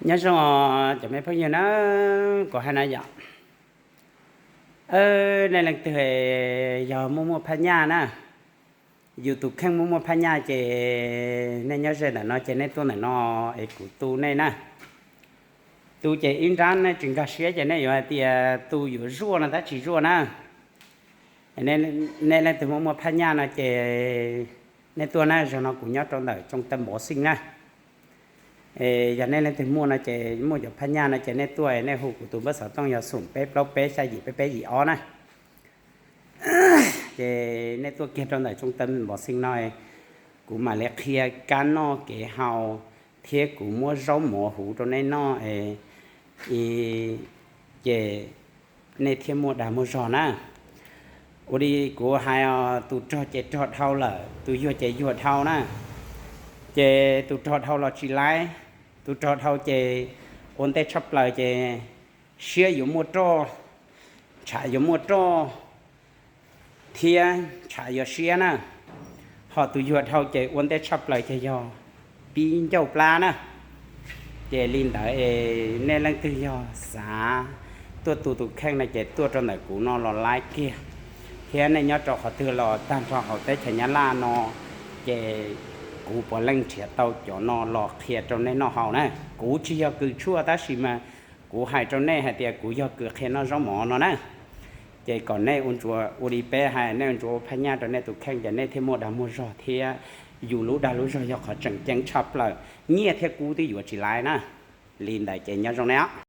Nyob zoo cov me phooj ywg na, kuv hais no yom, nej leej twg yog muaj muaj phaj nyaj na, yus tus kheej muaj muaj phaj nyaj ces nej nyob ze ntawm no ces nej tuaj ntawm no es kuv tu nej na. Tu ces ib nrab nej tsis nkag siab ces nej yuav hais tias tu yuav zuaj no tab tsis zuaj na. Nej leej twg muaj muaj phaj nyaj no ces nej tuaj na, zaum no kuv nyob rau ntawm Trung tâm bổ sinh na. Yog nej leej twg muaj no ces muaj cov phaj nyaj no ces nej tuaj, nej hu kuv tus npawb xov tooj yog xoom peb plaub peb xya yim peb peb yim ob na. Ces nej tuaj kiag rau ntawm Trung tâm bổ sinh no, kuv mam li qhia kab noj kev haus thiab kuv muab zaub mov huv rau nej noj, ces nej thiaj muaj dag muaj zog na. Ua li kuv hais os, tus rog ces rog dhau lawm, tus yuag ces yuag dhau na. Ces tus rog dhau los tsis laib, tus rog dhau ces ua ntej tshaj plaws ces siab yuav muaj roj, ntshav yuav muaj roj thiab ntshav yuav siab na. Ho tus yuag dhau ces ua ntej tshaj plaws ces yog pib ncauj plab na. Ces li ntawd es nej leej twg yog xav tuaj tu tus kheej no ces tuaj rau ntawm kuv no los laib kiag, thiab nej nyob rau qhov twg los tag nrho hauv teb chaws Nyab Laj no ces kuv puav leej nrhiav tau cov no los qhia rau nej noj haus na. Kuv tsis yog kws tshuaj tab sis mas kuv hais rau nej hais tias kuv yog kws qhia noj zaub mov no na. Ces kom nej ua ntsuav ua li peb hais, nej ua ntsuav ua phaj nyaj rau nej tus kheej ces nej thiaj muaj dag muaj zog thiab yus lub dag lub zog yog qhov tseem ceeb tshaj plaws, nyiaj thiab kub twb yuav tsis laib na. Li ntawd ces nyob zoo nej os.